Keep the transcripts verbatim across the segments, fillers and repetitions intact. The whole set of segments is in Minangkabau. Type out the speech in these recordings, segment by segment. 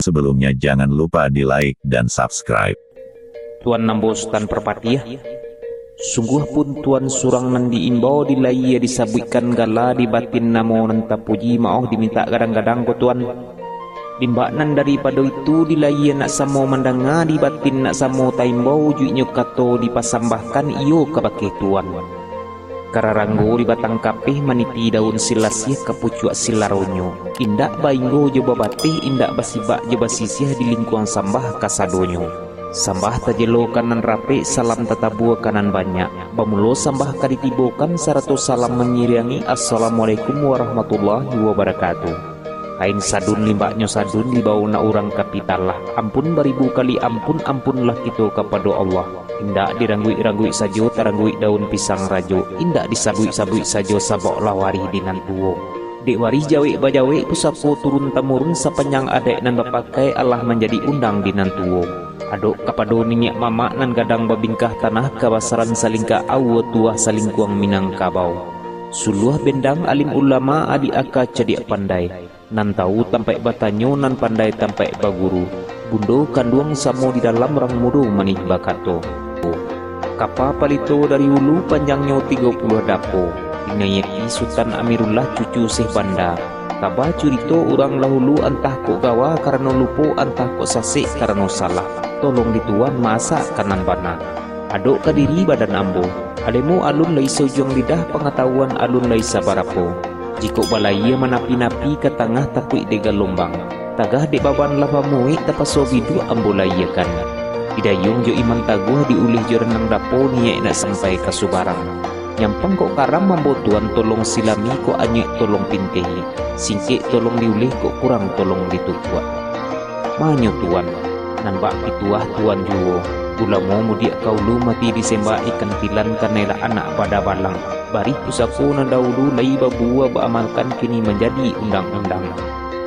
Sebelumnya jangan lupa di like dan subscribe. Tuan ambo Sutan Parpatiah, sungguah pun Tuan surang nan diimbau, di layie disabuikkan gala, di batin namo nan tapuji, maoh dimintak gadang-gadang ko Tuan. Limbak nan daripado itu, di layie nak samo mandanga, di batin nak samo taimbau, ujuiknyo kato dipasambahkan iyo kabake Tuan. Kararanggo di batang kapeh, maniti daun silasiah ka pucuak silaronyo. Indak bainggo jo babateh, indak basibak jo basisiah, di lingkuang sambah kasadonyo. Sambah tajelokan nan rapek, salam tatabua ka nan banyak. Bamulo sambah ka ditibokan, sarato salam mangiriangi, "Assalamualaikum warahmatullahi wabarakatuh." Kain sadun limbaknyo sadun, dibao nak urang ka pitalah. Ampun baribu kali ampun, ampunlah kito kapado Allah. Indak dirangguik-rangguik sajo, tarangguik daun pisang rajo. Indak disabuik-sabuik sajo, saboklah warih di nan tuo. Dek warih jawek bajawek, pusako turun tamurun, sapanjang adaik nan bapakai, alah manjadi undang di nan tuo. Adok kapado niniak mamak, nan gadang babingkah tanah, kabasaran salingka aua, tuah salingkuang Minangkabau. Suluah bendang alim ulama, adiak aka cadiak pandai. Nan tawu tampaik batanyo, nan pandai tampaik baguru. Bundo kanduang samo di dalam, rang mudo manih bakato. Kapa palito dari ulu, panjangnyo tigo puluah dapo. Dinaiaki Sutan Amirullah, cucu Syekh Banda. Kaba curito urang dahulu, antah kok gawa karano lupo, antah kok sasek karano salah. Tolong di Tuan maasak ka nan bana. Adok ka diri badan ambo. Alemu alun lai saujuang lidah, pangatawuan alun lai sabarapo. Jikok balayie manapi-napi, ka tangah takuik dek galombang. Tagah dek baban lah bamuek, tapaso biduak ambo layiakan. Didayuang jo iman taguah, diulih jo ranang dapo, niaik nak sampai ka subarang. Nyampang kok karam ambo Tuan, tolong silami kok anyuik tolong pintehi. Singkek tolong diulih, kok kurang tolong ditukuak. Manyo Tuan, nan bak pituah Tuan juo, ulamo mudiak ka ulu, mati disembak ikan tilan, kanailah anak bada balang. Barih pusako nan dahulu, lai babuah baamalkan, kini manjadi undang-undang.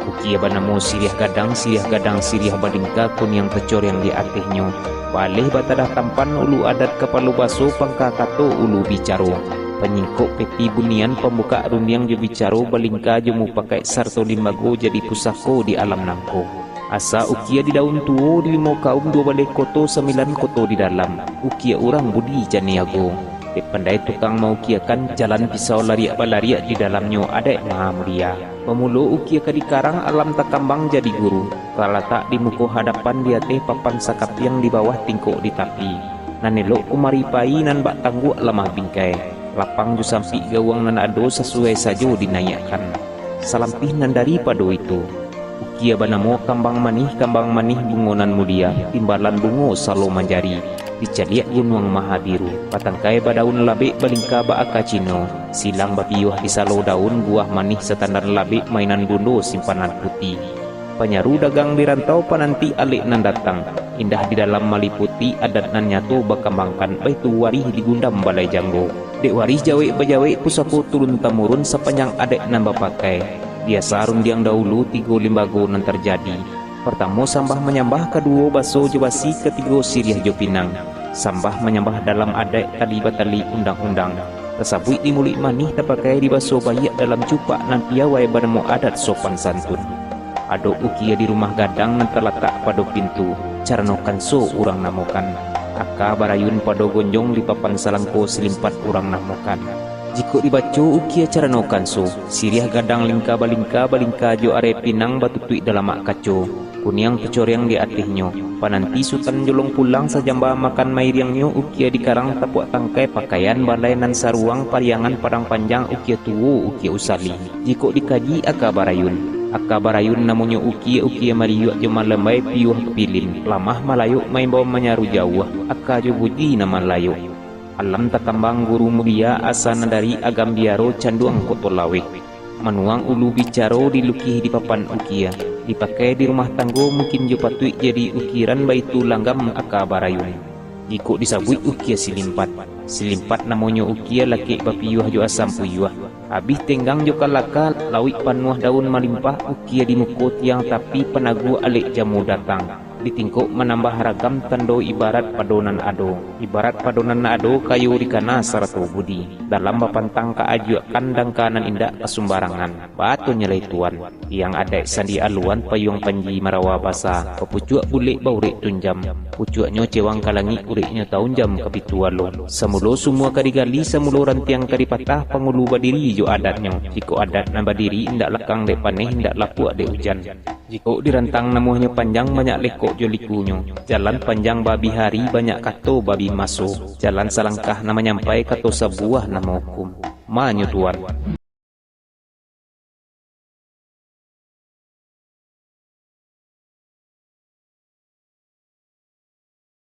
Ukia banamo siriah gadang, siriah gadang siriah balingka, kuniang tacoriang di atehnyo. Baleh batadah tampan, ulu adat kapalo baso, pangka kato ulu bicaro. Panyingkok peti bunian, pambukak rundiang jo bicaro, balingka jo mupakaik sarato limbago, jadi pusako di alam nangko. Asa ukia di daun tuo, di limo kaum duo baleh koto, sambilan koto di dalam. Ukia urang budi caniago. Dek pandai tukang maukiakan, jalan pisau lariak balariak, di dalamnyo adaik maha mulia. Bamulo ukia ka dikarang, alam takambang jadi guru. Talatak di muko hadapan, di ateh papan sakapiang, di bawah tingkok di tapi. Nan elok kumari pai, nan bak tangguak lamah bingkai. Lapang jo sampik gawang nan ado, sasuai sajo dinaiakkan. Salampih nan daripado itu, ukia banamo kambang manih, kambang manih bungo nan mulia, timbalan bungo salo manjari, dicaliak gunuang mahabiru, batangkai badaun labek, balingka baaka cino, silang bapiuah di salo daun, buah manih satandan labek, mainan bundo simpanan putiah. Panyaru dagang di rantau, pananti alek nan datang, indah di dalam maliputi, adat nan nyato bakambangkan, baitu warih di gundam balai janggo. Dek warih jawek bajawek, pusako turun tamurun, sapanjang adaik nan bapakai. Biasa rundiang dahulu, tigo limbago nan tarjadi. Partamo sambah manyambah, kaduo baso jo basi, katigo siriah jo pinang. Sambah manyambah dalam adaik, tali batali undang-undang. Tasabuik di muluik manih, tapakai di baso baiak, dalam cupak nan piawai, banamo adat sopan santun. Adok ukia di rumah gadang, nan talatak pado pintu, carano kanso urang namokan. Aka barayun pado gonjong, di papan salangko silimpat urang namokan. Jikok dibaco ukia carano kanso, siriah gadang lingka balingka, balingka jo arai pinang, batutuik dalamak kaco, kuniang tacoriang di atehnyo. Pananti sutan jolong pulang, sajamba makan mairiangnyo, ukia dikarang tapuak tangkai, pakaian balai nan saruang, pariangan padang panjang, ukia tuo, ukia usali. Jikok dikaji aka barayun, aka barayun namonyo ukia, ukia mariyuak jo malambai, piuah pilin, lamah malayok, maimbau manyaru jauah, aka jo budi nan malayok. Alam takambang guru mulia, asa nan dari Agam Biaro, canduang koto laweh. Manuang ulu bicaro, dilukih di papan ukia, dipakai di rumah tanggo, mungkin jo patuik jadi ukiran, baitu langgam aka barayun. Jikok disabuik ukia silimpat, silimpat namonyo ukia, lakek bapiuah jo asam puyuah. Abih tenggang jo kalaka, lauik panuah daun malimpah, ukia di muko tiang tapi, panagu alek jamu datang. Di tingkok manambah ragam tando ibarat pado nan ado. Ibarat pado nan ado kayo dikana sarato budi. Dalam bapantang ka ajuak kandang ka nan indak ka sumbarangan. Batonyo lai tuan. Tiang adaik sandi aluan payuang panji marawa basa. Bapucuak bulek baurek tunjam. Pucuaknyo cewang ka langik ureknyo taunjam ka pitu alo. Samulo sumua ka digali, samulo rantiang ka dipatah, pangulu badiri jo adatnyo. Jikok adat nan badiri indak lakang dek paneh, indak lapuak dek ujan. Jikok dirantang namuahnyo panjang, banyak lekok jo likunyo. Jalan panjang babi hari, banyak kato babi maso. Jalan salangkah nan manyampai, kato sabuah nan mahukum. Manyo tuan.